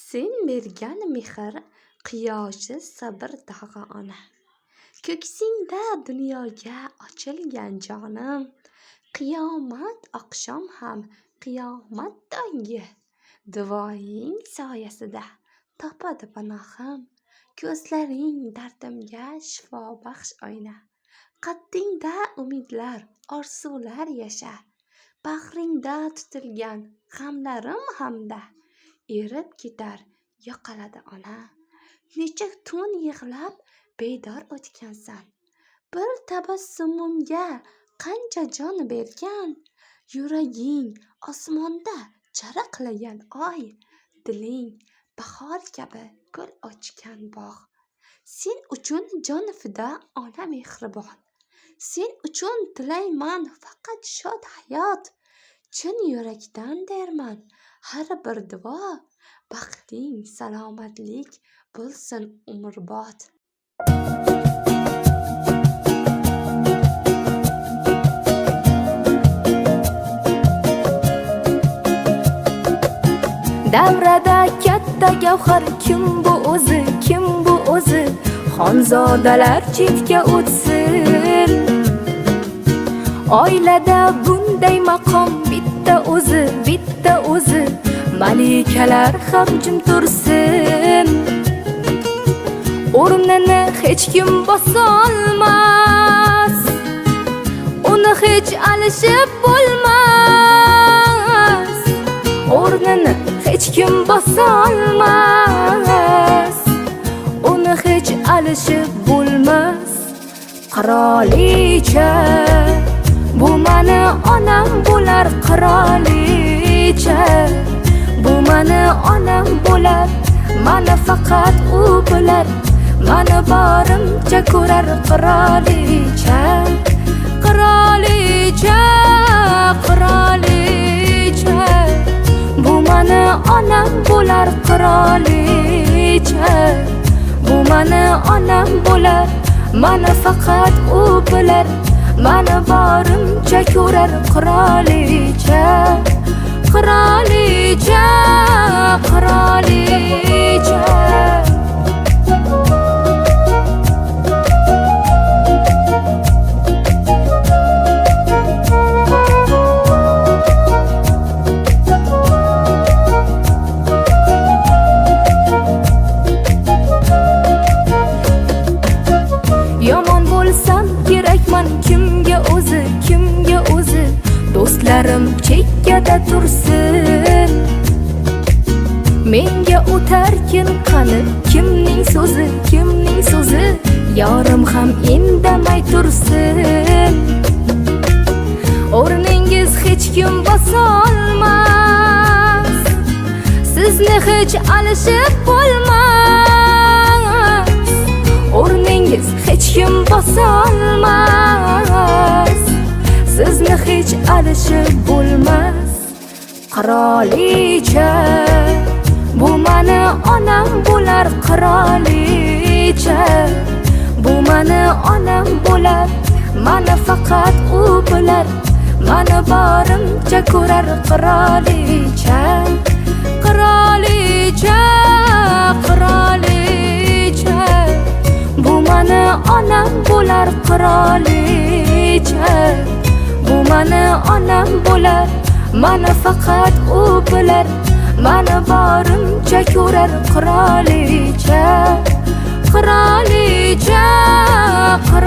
Sen bergan mehr quyoshi sabr tog'i ona. Ko'ksingda dunyoga ochilgan jonim, qiyomat oqshom ham qiyomat tongi. Duoing soyasida topadi panohim, ko'zlaring dardimga shifobaxsh oyna. Qaddingda umidlar, orzular yashar, bag'ringda tutilgan g'amlarim hamda erib ketar, yo'qoladi ona. Necha tun yig'lab bedor o'tgansan, bir tabassumimga qancha jon bergan. Yuraging osmonda charaqlagan oy, diling bahor kabi gul ochgan bog'. Sen uchun jon fido ona mehribon, sen uchun tilayman faqat shod hayot. Chin yurakdan derman har bir duo, baxting salomatlik bo'lsin umrbod. Davrada katta gavhar kim bu o'zi, kim bu o'zi? Xonzodalar chetga o'tsin. Oilada bunday maqom bitta o'zi, bitta o'zi. Malikalar ham jim tursin. O'rnini hech kim bosolmas, uni hech alishib bo'lmas. O'rnini hech kim bosolmas, uni hech alishib bo'lmas. Qirolicha, bu mani onam bo'lar. Qirolicha, bu mani onam bo'lar. Mani faqat u bilar, mani borimcha ko'rar. Qirolicha, qirolicha, qirolicha, bu mani onam bo'lar. Qirolicha, bu mani onam bo'lar. Mani faqat u bilar, mani borimcha ko'rar. Qirolicha, qirolicha, qirolicha. Yomon bo'lsam kerakman kimga o'zi, kimga o'zi? Do'stlarim chekkada tursin. Menga o'tarkin qani kimning so'zi, kimning so'zi? Yorim ham indamay tursin. O'rningiz hech kim bosolmas, sizni hech alishib bo'lmas. O'rningiz hech kim bosolmas, sizni hech alishib bo'lmas. Qirolicha, bu mani onam bo'lar. Qirolicha, bu mani onam bo'lar. Mani faqat u bilar, mani borimcha ko'rar. Qirolicha, qirolicha, qirolicha, bu mani onam bo'lar. Qirolicha, bu mani onam bo'lar. Mani faqat u bilar, mani borimcha ko'rar. Qirolicha, qirolicha, qirolicha.